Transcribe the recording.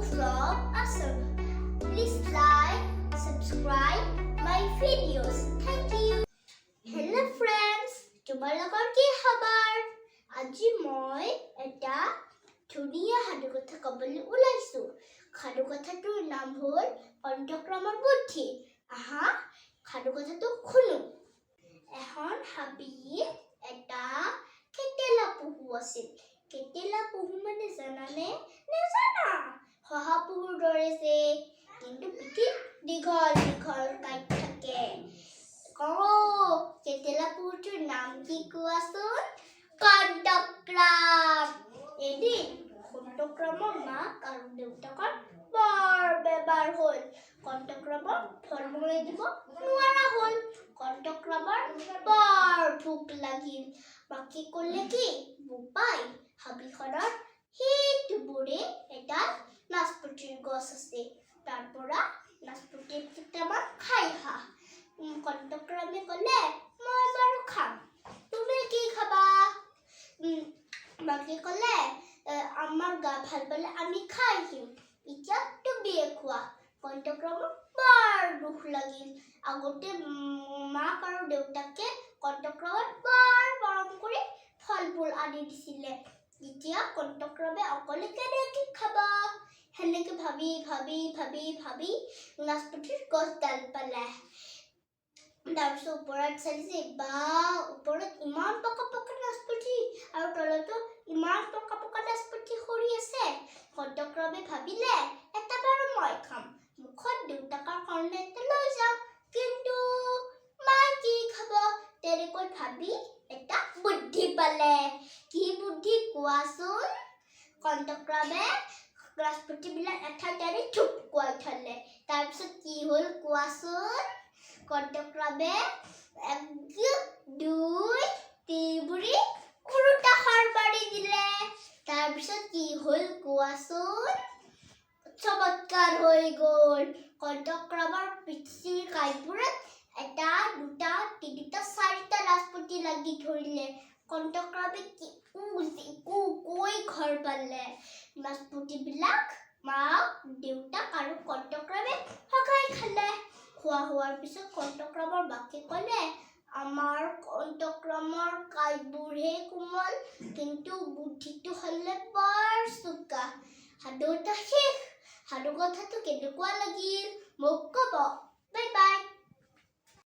from Assam. Please like, subscribe my videos. Thank you. Hello friends, তোমালোকৰ কি খবৰ? আজি মই এটা ধুনীয়া সাধুকথা ক'বলৈ ওলাইছোঁ। সাধুকথাটোৰ নাম হ'ল কণ্টকৰামৰ বুদ্ধি। আহা, সাধুকথাটো শুনো। এখন হাবিত এটা কেটেলা পহু আছিল। কেটেলা পহু মানে জানানে? নেজানা? শহা পহুৰ দৰে যে, কিন্তু পিঠিত দীঘল দীঘল কাঁইট থাকে। অ, কেটেলা পহুটোৰ নাম কি কোৱাচোন? কণ্টকৰাম। এদিন কণ্টকৰামৰ মাক আৰু দেউতাকৰ বৰ বেমাৰ হ'ল। কণ্টকৰামক ফল মূল দিব নোৱাৰা হ'ল। কণ্টকৰামৰ বৰ ভোক লাগিল। মাকে ক'লে কি, "বোপাই, হাবিখনৰ সেইটো বুৰে এটা নাচপতিৰ গছ আছে, তাৰ পৰা নাচপতি কেইটামান খাই আহা।" কণ্টকৰামে ক'লে, "মই বাৰু খাম, তুমি কি খাবা?" মাকে ক'লে, "আমাৰ গা ভাল পালে আমি খাই আহিম, এতিয়া তুমিয়ে খোৱা।" কণ্টকৰামৰ বৰ দুখ লাগিল। আগতে মাক আৰু দেউতাকে কণ্টকৰামক বৰ মৰম কৰি ফল মূল আনি দিছিলে। এতিয়া কণ্টকৰামে অকলে কেনেকৈ খাব? সেনেকে ভাবি ভাবি ভাবি ভাবি নাচপতিৰ গছডাল পালে। তাৰপিছত ওপৰত চাইছে, বা, ওপৰত ইমান পকা পকা নাচপতি আৰু তলতো ইমান পকা পকা নাচপতি সৰি আছে। কণ্টকৰামে ভাবিলে, এটা বাৰু মই খাম, মুখত দেউতাকৰ কাৰণে এটা লৈ যাওঁ, কিন্তু মায়ে কি খাব? তেনেকৈ ভাবি এটা বুদ্ধি পালে। কি বুদ্ধি কোৱাচোন? কণ্টকৰামে নাচপতিবিলাক এঠাইত আনি থুপকুৱাই থলে। তাৰপিছত কি হ'ল কোৱাচোন? কণ্টকৰামে এক, দুই, তিনি বুলি ওলোটা খৰ মাৰি দিলে। তাৰপিছত কি হ'ল কোৱাচোন? চমৎকাৰ হৈ গ'ল। কণ্টকৰামৰ পিঠিৰ কাঁইটবোৰত এটা, দুটা, তিনিটা, চাৰিটা নাচপতি লাগি ধৰিলে। কণ্টকৰামে কি কু কৈ ঘৰ পালে। নাচপতিবিলাক মাক, দেউতাক আৰু কণ্টকৰামে সগাই খালে। খোৱা হোৱাৰ পিছত কণ্টকৰামৰ মাকে ক'লে, "আমাৰ কণ্টকৰামৰ কাঁইটবোৰহে কোমল, কিন্তু বুদ্ধিটো হ'লে বৰ চোকা।" সাধুটা শেষ। সাধু কথাটো কেনেকুৱা লাগিল মোক ক'ব। Bye bye.